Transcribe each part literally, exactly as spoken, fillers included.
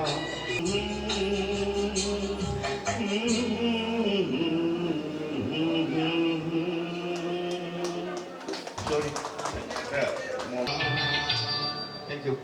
Sorry. Thank you.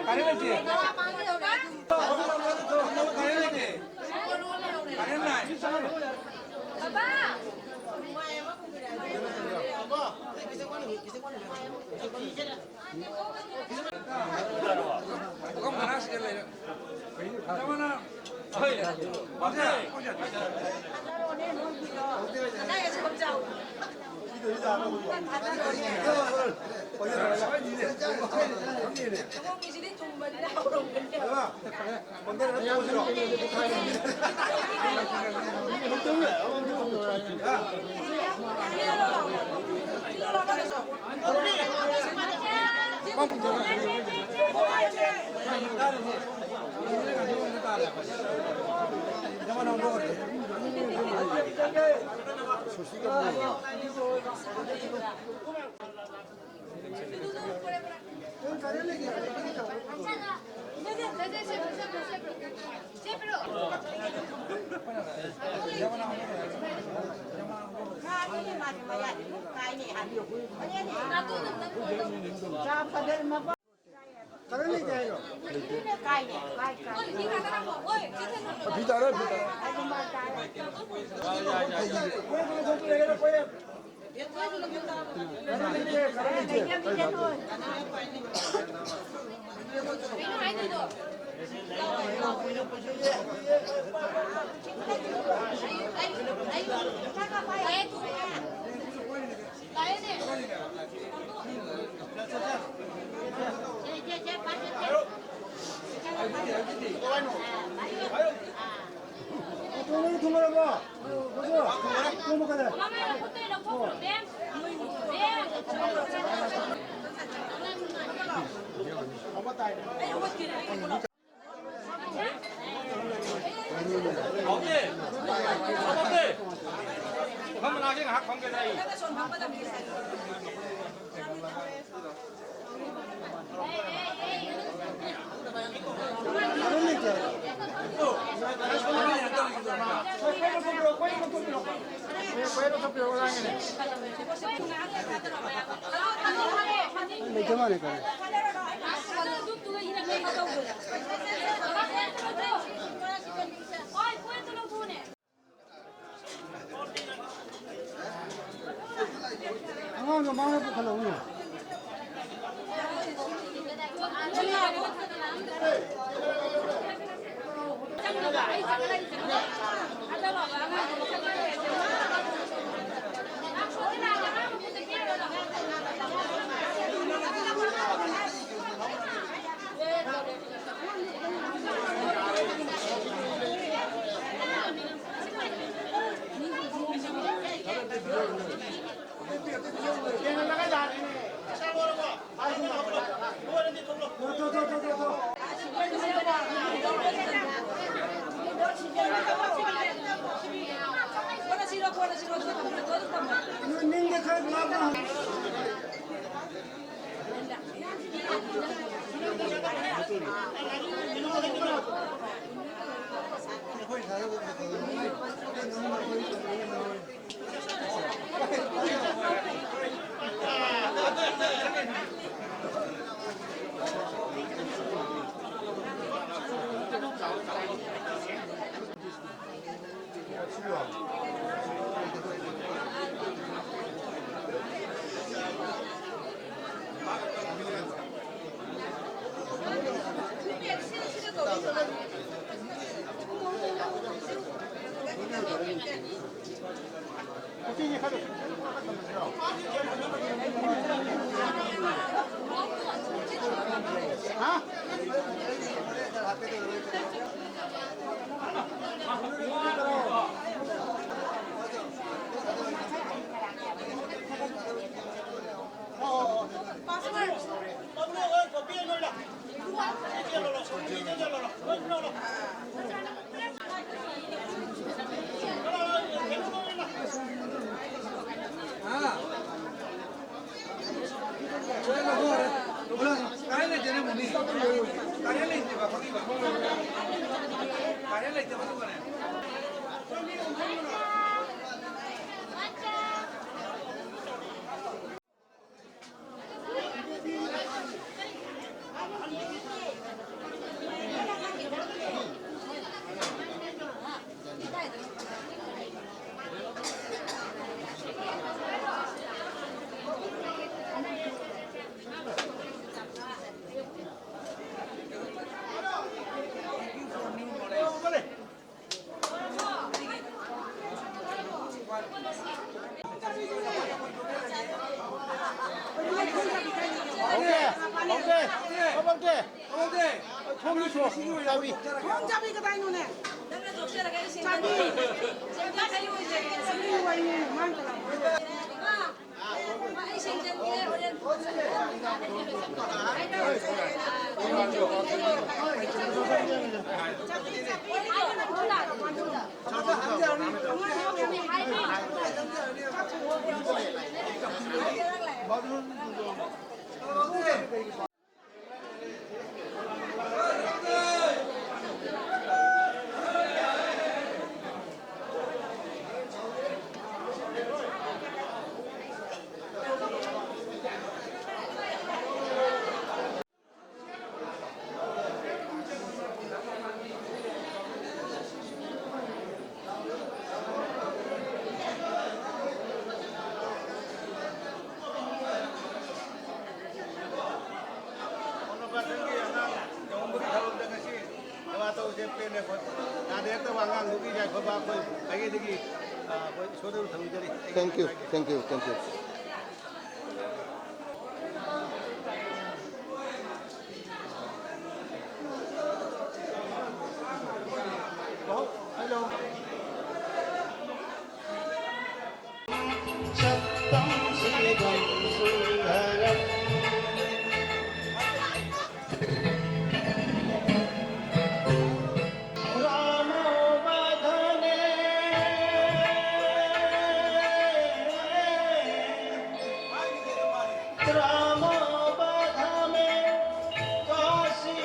Current ꯂꯩꯇꯦ꯫ Current ꯂꯩꯇꯦ꯫ Current ꯂꯥꯛꯑꯦ꯫ ꯄꯨꯈꯝ ꯃꯅꯥꯛꯁꯤꯗ ꯂꯩꯔꯦ꯫ ꯖꯃꯥꯅ꯫ ꯍꯣꯏ꯫ ꯄꯥꯝꯖꯩ꯫ ꯀꯔꯦꯟ ꯂꯩꯇꯦ ꯍꯥꯏꯔꯣ? ꯐꯤ ꯇꯥꯔꯦ, ꯐꯤ ꯇꯥꯔꯦ꯫ ꯄꯥꯎꯗꯦ! ꯄꯥꯎꯗꯦ! ꯄꯨꯈꯝ ꯃꯅꯥꯛꯁꯤ ꯉꯥꯏꯍꯥꯛ ꯐꯝꯒꯦꯗ ꯑꯩ꯫ ꯂꯩꯇ ꯃꯥꯜꯂꯦ, ꯀꯔꯤ? ꯑꯉꯥꯡꯗꯣ ꯃꯥꯅ ꯄꯨꯈꯠꯂꯛꯎꯅꯦ꯫ ꯊꯣꯡꯒꯤ ꯁꯣ ꯆꯥꯕꯤ꯫ ꯊꯣꯡ ꯆꯥꯕꯤ ꯀꯗꯥꯏꯅꯣꯅꯦ? ꯅꯪꯅ ꯇꯣꯛꯆꯔꯒ ꯑꯩ ꯆꯥꯕꯤ꯫ ꯁꯦꯡꯖꯔꯒꯦ꯫ ꯁꯦꯡꯖꯔꯒꯦ꯫ ꯁꯦꯡꯖꯔꯒꯦ꯫ ꯁꯦꯡꯖꯔꯒꯦ꯫ ꯃꯥꯡ ꯀꯅꯥ? ꯑꯩ ꯁꯦꯡꯖꯟꯒꯦ ꯍꯣꯔꯦꯟ꯫ ꯑꯣꯟꯅ ꯄꯥꯊꯪꯒꯤ ꯑꯉꯥꯡ ꯂꯨꯍꯣꯡꯕꯒꯤ ꯊꯕꯛꯇ ꯉꯁꯤ ꯁꯦꯕꯥ ꯇꯧꯕꯁꯦ ꯄꯦꯜꯂꯦ ꯑꯩꯈꯣꯏ꯫ ꯌꯥꯗ ꯍꯦꯛꯇ ꯋꯥ ꯉꯥꯡꯕꯒꯤ ꯌꯥꯏꯐꯕ ꯑꯩꯈꯣꯏ ꯃꯥꯏꯀꯩꯗꯒꯤ, ꯑ, ꯑꯩꯈꯣꯏ ꯏꯁꯣꯔꯗ ꯊꯧꯅꯤꯖꯔꯤ꯫ Thank you, thank you, thank you. सत्तं शिवं सुन्दरम्। रामो वधने रामो वध में काशी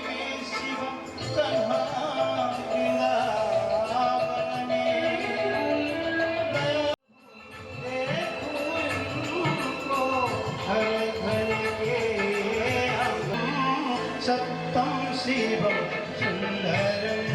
में शिव कन्हा वृंदावन में। देखूं उनको हर घर के आंगन। सत्तं शिवं सुन्दरम्।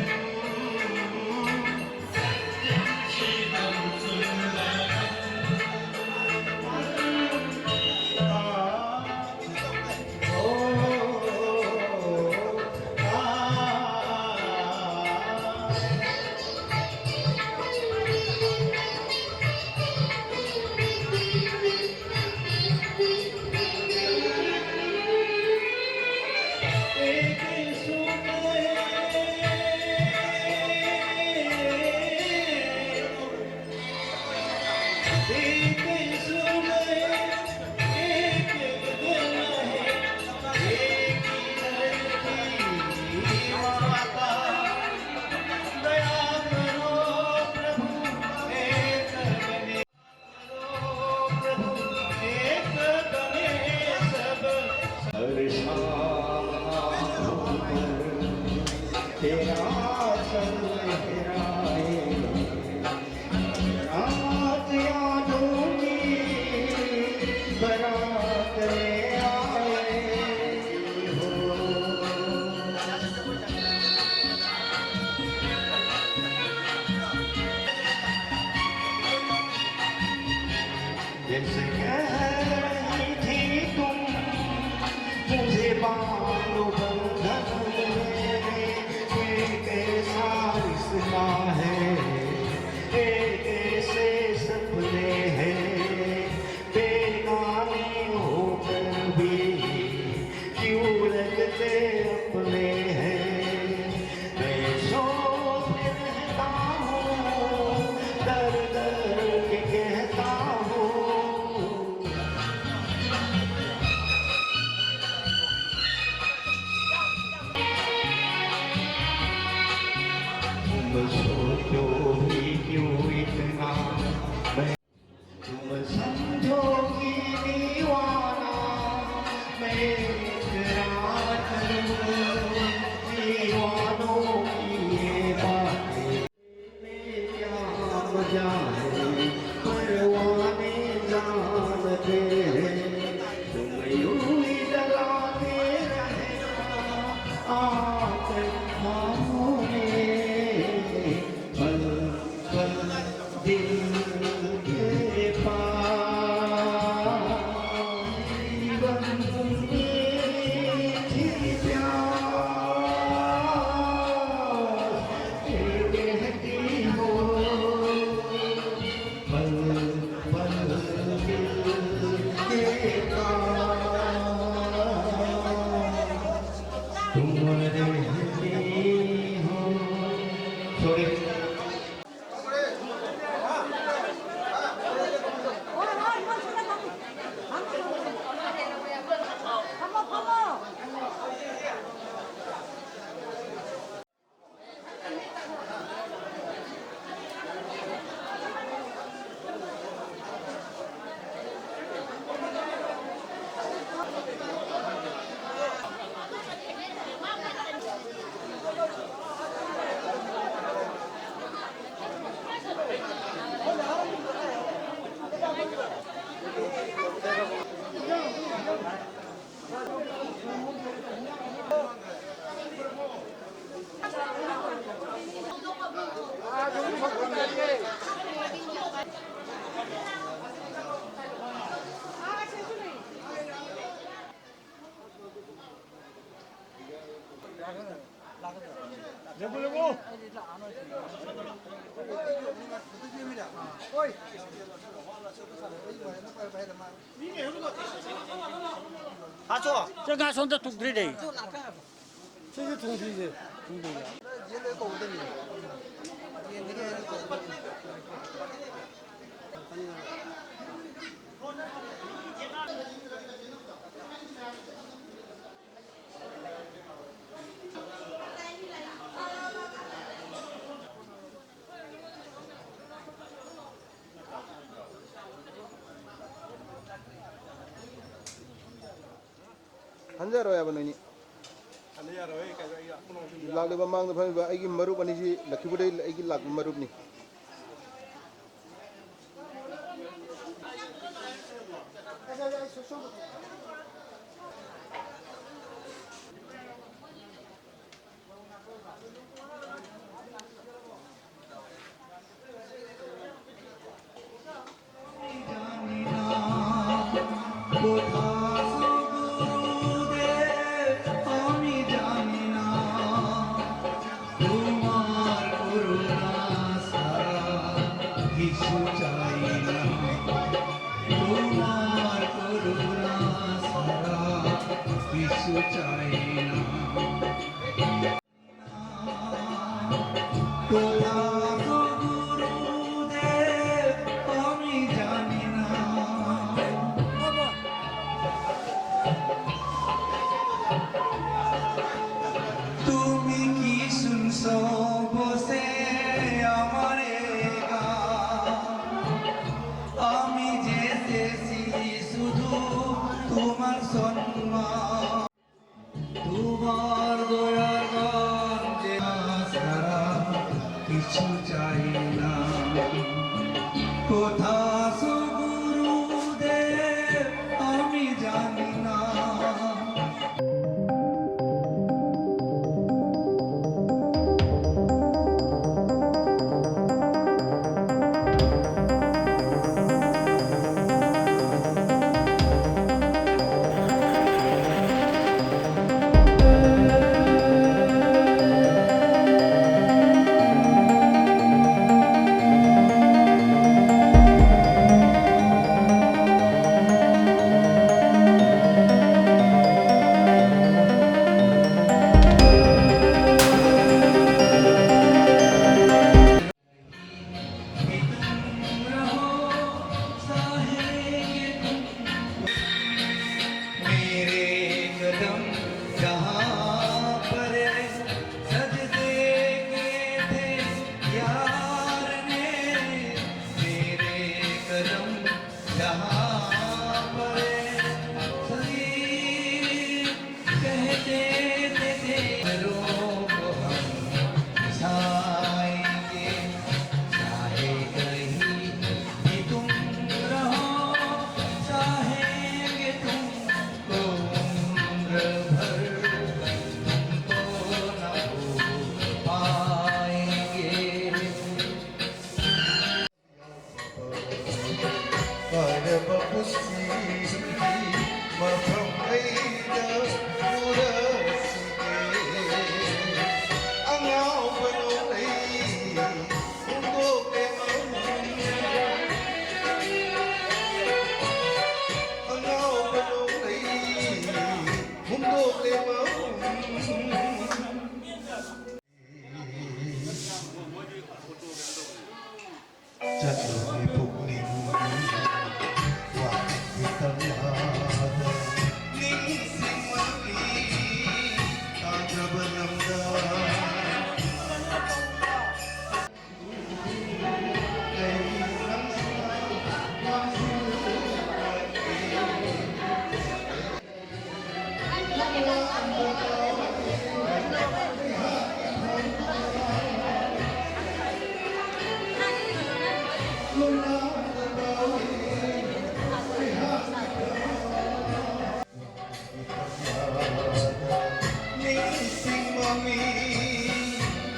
तेरा चल लहराए, रात यादों की बारात में आए हो। जैसे कह रही थी तुम, मुझे बांधो बंधन में, ये कैसा रिश्ता है, ये कैसे सपने हैं, बेगाने होकर भी क्यों लगते अपने हैं। मैं सोच रहता हूँ, दर दर के कहता हूँ। तुम सोचो भी क्यों इतना, मैं तुम समझो कि दीवाना मैं इकरार करूं, दीवानों की ये बातें क्या मजा है, परवाने जानते हैं। तुम यूं ही डराते रहना आकर ख्वाबों में, पल पल दिल के पास। जीवन की प्यास ये कहती हो, पल पल दिल के पास तुम रहती हो। Sorry। ꯍꯥꯠꯆꯣ꯫ ꯆꯦ, ꯉꯥ ꯁꯣꯝꯗ ꯊꯣꯡꯗ꯭ꯔꯤꯅꯦ꯫ ꯁꯤꯁꯨ ꯊꯣꯡꯗ꯭ꯔꯤꯁꯦ꯫ ꯊꯣꯡꯗ꯭ꯔꯤꯁꯦ꯫ ꯍꯟꯖꯔꯣꯏ ꯍꯥꯏꯕ ꯅꯣꯏꯅꯤ꯫ ꯍꯟꯖꯔꯣꯏ, ꯀꯩꯅꯣ, ꯑꯩ ꯂꯥꯛꯂꯤꯕ ꯃꯥꯡꯗ ꯐꯝꯃꯤꯕ ꯑꯩꯒꯤ ꯃꯔꯨꯞ ꯑꯅꯤꯁꯤ ꯂꯛꯈꯤꯄꯨꯔꯗꯒꯤ ꯑꯩꯒꯤ ꯂꯥꯛꯄ ꯃꯔꯨꯞꯅꯤ꯫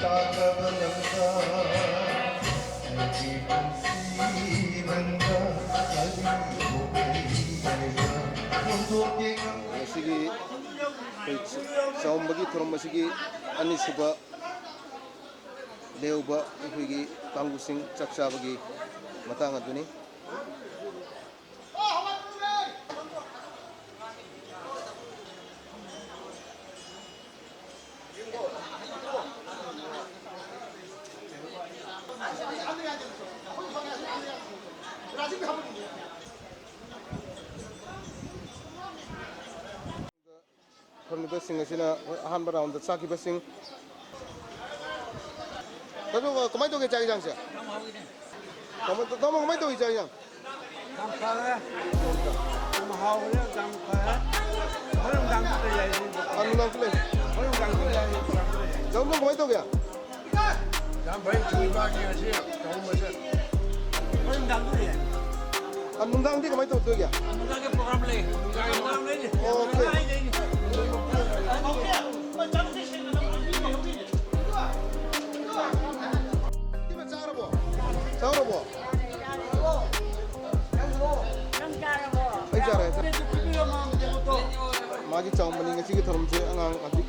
ꯇꯥꯈ꯭ꯔꯕ ꯂꯝꯗ ꯑꯩꯒꯤ ꯄꯨꯟꯁꯤ ꯅꯪꯒ ꯑꯔꯤꯕ ꯂꯩꯕ ꯍꯣꯡꯗꯣꯛꯀꯦ꯫ ꯉꯁꯤꯒꯤ ꯑꯩꯈꯣꯏ ꯆꯥꯎꯝꯕꯒꯤ ꯊꯧꯔꯝ ꯑꯁꯤꯒꯤ ꯑꯅꯤꯁꯨꯕ ꯂꯦꯎꯕ ꯑꯩꯈꯣꯏꯒꯤ ꯀꯥꯡꯕꯨꯁꯤꯡ ꯆꯥꯛ ꯆꯥꯕꯒꯤ ꯃꯇꯥꯡ ꯑꯗꯨꯅꯤ꯫ ꯐꯝꯃꯤꯕꯁꯤꯡ ꯑꯁꯤꯅ ꯍꯣꯏ ꯑꯍꯥꯟꯕ ꯔꯥꯎꯟꯗ ꯆꯥꯈꯤꯕꯁꯤꯡ꯫ ꯑꯗꯨꯒ ꯀꯃꯥꯏꯅ ꯇꯧꯒꯦ ꯆꯥꯛ ꯌꯦꯟꯁꯥꯡꯁꯦ? ꯌꯥꯝ ꯍꯥꯎꯋꯤꯅꯦ꯫ ꯇꯥꯃꯣ, ꯇꯥꯃꯣ, ꯀꯃꯥꯏꯅ ꯇꯧꯋꯤ ꯆꯥꯛ ꯌꯦꯟꯁꯥꯡ? ꯌꯥꯝ ꯐꯔꯦ꯫ ꯌꯥꯝ ꯍꯥꯎꯔꯦ, ꯌꯥꯝ ꯐꯔꯦ꯫ ꯍꯣꯔꯦꯟ ꯅꯨꯡꯗꯥꯡꯁꯨ ꯂꯩ ꯍꯥꯏꯌꯦ꯫ ꯑꯥ, ꯅꯨꯡꯗꯥꯡꯁꯨ ꯂꯩ꯫ ꯍꯣꯔꯦꯟ ꯅꯨꯡꯗꯥꯡꯁꯨ ꯂꯩ ꯍꯥꯏꯌꯦ, ꯅꯨꯡꯗꯥꯡꯁꯨ ꯂꯩ ꯍꯥꯏꯌꯦ꯫ ꯆꯥꯛꯍꯥꯎꯕꯝ ꯀꯃꯥꯏꯅ ꯇꯧꯒꯦ? ꯌꯥꯝ ꯐꯩ, ꯊꯣꯡꯕꯒꯤ ꯉꯁꯤ ꯆꯥꯛꯍꯥꯎꯕꯁꯦ꯫ ꯍꯣꯔꯦꯟ ꯅꯨꯡꯗꯥꯡꯁꯨ ꯂꯩ ꯍꯥꯏꯌꯦ꯫ ꯑꯥ, ꯅꯨꯡꯗꯥꯡꯗꯤ ꯀꯃꯥꯏꯅ ꯇꯧꯗꯣꯏꯒꯦ? ꯅꯨꯡꯗꯥꯡꯒꯤ ꯄ꯭ꯔꯣꯒ꯭ꯔꯥꯝ ꯂꯩ꯫ ꯅꯨꯡꯗꯥꯡ ꯂꯩꯅꯤ꯫ ꯑꯣꯀꯦ꯫ ꯅꯨꯡꯗꯥꯡ ꯂꯩꯅꯤ꯫ ꯆꯥꯔꯕꯣ? ꯆꯥꯔꯕꯣ? ꯅꯪ ꯆꯥꯔꯕꯣ? ꯑꯩ ꯆꯥꯔꯦ꯫ ꯃꯥꯒꯤ ꯆꯥꯎ ꯃꯅꯤꯡ ꯑꯁꯤꯒꯤ ꯊꯧꯔꯝꯁꯦ ꯑꯉꯥꯡ ꯍꯧꯖꯤꯛ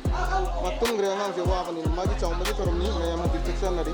ꯃꯥ ꯇꯨꯝꯈ꯭ꯔꯦ꯫ ꯑꯉꯥꯡꯁꯦ ꯋꯥꯕꯅꯤꯅ ꯃꯥꯒꯤ ꯆꯥꯎꯕꯒꯤ ꯊꯧꯔꯝꯅꯤ꯫ ꯃꯌꯥꯝ ꯍꯧꯖꯤꯛ ꯆꯥꯛ ꯆꯥꯅꯔꯤ꯫